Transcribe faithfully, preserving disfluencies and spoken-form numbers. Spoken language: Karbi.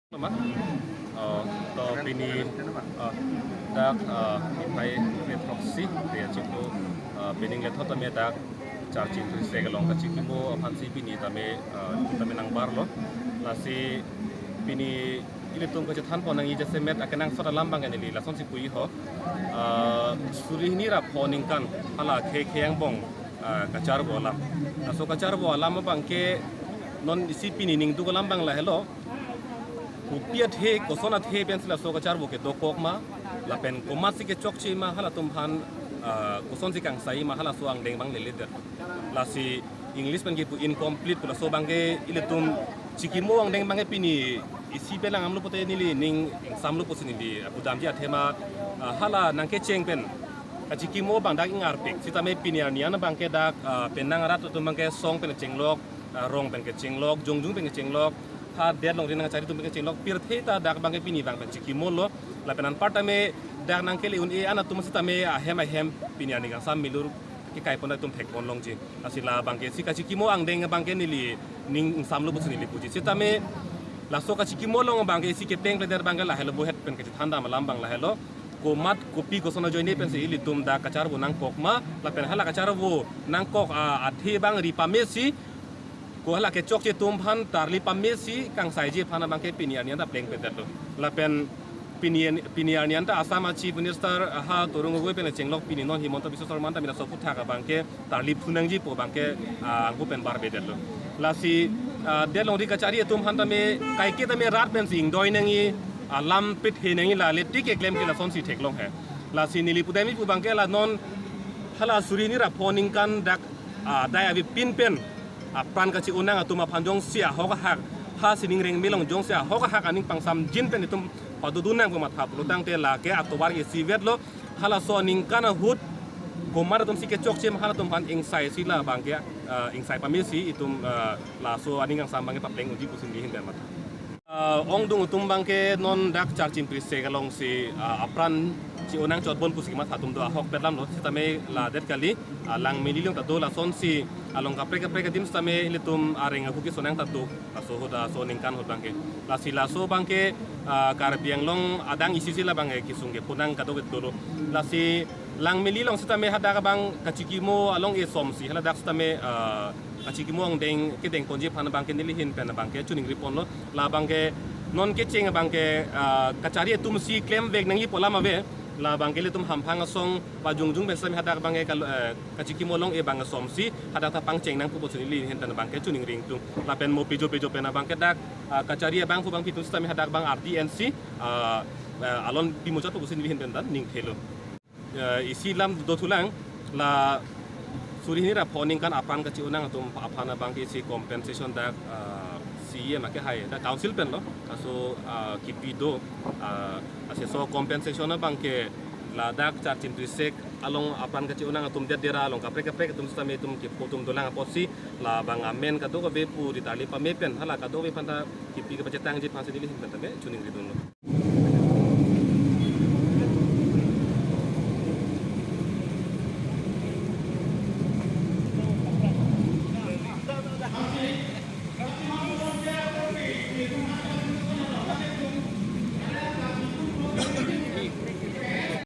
Nama? Uh, to pini, uh, dak, uh, niphai kre throksi, dia chiklo, uh, pining lethot tame dak Charchim Trisek along kachikimo aphansi pini tame, uh, tame nangbarlo. Lasi pini ilitum kachethan pon nangji jasemet akenangsot alam abang neli lasonsi puji ho. Uh, suri hini ra pho ningkan hala khei khei angbong, uh, kacharvo alam. Laso kacharvo alam abangke non isi pini ningduk alam abang lahelo. Kopi athe, koson athe pensi laso kacharvo kedokok ma, lapen komatsi kechokche ma, halatum aphan, ah, kosonsi kangsai ma, halaso angdeng abang lele det. Lasi English pen kipu incomplete pu laso abangke ilitum chikimo angdeng abangke pini isi pen lang amlo pote neli ning ingsamlo pusi neli pudamji athema, ah, hala nangkecheng pen kachikimo abang dak ingarpik. Sitame pini arni an abangke dak, ah, penang arat atum abangke song pen kechenglok, ah, rong pen kechenglok, jongjung pen kechenglok, ha det longri nangkachari atum pen kechenglok, pirthe ta dak abangke pini abang pen chikimolo. Lapen anparta me dak nangkele un-e an atum sitame ahem ahem pini arni kangsam milur kekai pon atum thek pon longji. Lasi la abangke isi kachikimo angdeng abangke neli ning ingsamlo pusi neli puji. Sitame laso kachikimo along abangke isi kepleng pleder abangke lahelo, bohet pen kachethan dam alam abang lahelo. Komat kopi koson ajoine pensi ilitum dak kacharvo nangkok ma, lapen hala kacharvo nangkok, ah, athe abang ri pamesi, ko hala kechokche atum aphan tarli pamesi kangsaiji aphan abangke pini arni an ta pleng pleder lo. Lapen pini, pini arni an ta Assam a Chief Minister, ah, ha Tarun Gogoi pen chenglok pini non Himanta Biswa Sarma ta mila sopu thak abangke tarli phunangji pu abangke, ah, angku pen barbe det lo. Lasi, ah, det longri kachari atum aphan tame kaike tame rat pensi ingdoi nangji, ah, lam pit he nangji la le tik keklem ke lasonsi theklong he. Lasi neli pudamji pu abangke la non hala suri hini ra pho ningkan dak, ah, dai avepin pen apran kachi-onang atum aphan jongsi ahok ahak, ha sining rengme along jongsi ahok ahak aning pangsamjin pen itum padodun nang pu matha pulotangte lake atovar ke isivet lo. Halaso aningkan ahut komat atumsi kechokche ma halatum aphan ingsaisi la abangke, ah, ingsai pamesi itum, ah, laso aning kangsam abangke papleng unji pusi neli ahin pen matha. Ah, ongdung atum abangke non dak Charchim Trisek alongsi, ah, apran chi-onang chotbon pusi matha atum do, ahokpet lam lo, sitame la det kali, ah, Langmili along ta do, lasonsi along kaprek kaprek adim sitame ilitum areng ahu kesonang ta do, laso ahut, ah, laso aningkan ahut abangke. Lasi laso abangke, ah, Karbi Anglong adang isi si la abangke kesung kephonang kadokave dolo. Lasi Langmili along sitame hadak abang kachikimo along esomsi, haladak sitame, ah, kachikimo angdeng kedeng ponji aphan abangke neli ahin pen abangke choningri ponlo. La abangke non kecheng abangke, ah, kachari atumsi klemvek nangji pu alam ave. La abangke ilitum hamphang asong pajungjung pen sitame hadak abangke kal-, eh, kachikimo along e abang esomsi hadak ta pangcheng nang pu pusi neli ahin pen abangke choningri ingtung. Lapen mo pejo pejo pen abangke dak, ah, kachari abang pu abang pitum sitame hadak abang R T N C, ah, eh, alon pimuchot pu pusi neli ahin pen ta ningthelo. Eh, isi lam dothulang, la suri hini ra pho ningkan apran kachi-onang atum aphan abangke isi compensation dak, ah, C E M ake hai, dak council pen lo, laso, ah, kipi do, ah, ase so compensation abangke ladak Charchim Trisek along apran kachi-onang atum det dera along kaprek kaprek atum sitame itum kipho atum dolang apotsi, la abang amen kadokave pu ri tarli pame pen, hala kadokave aphan ta kipi kepachetangji aphansi neli ahin pen tame choningri dunlo.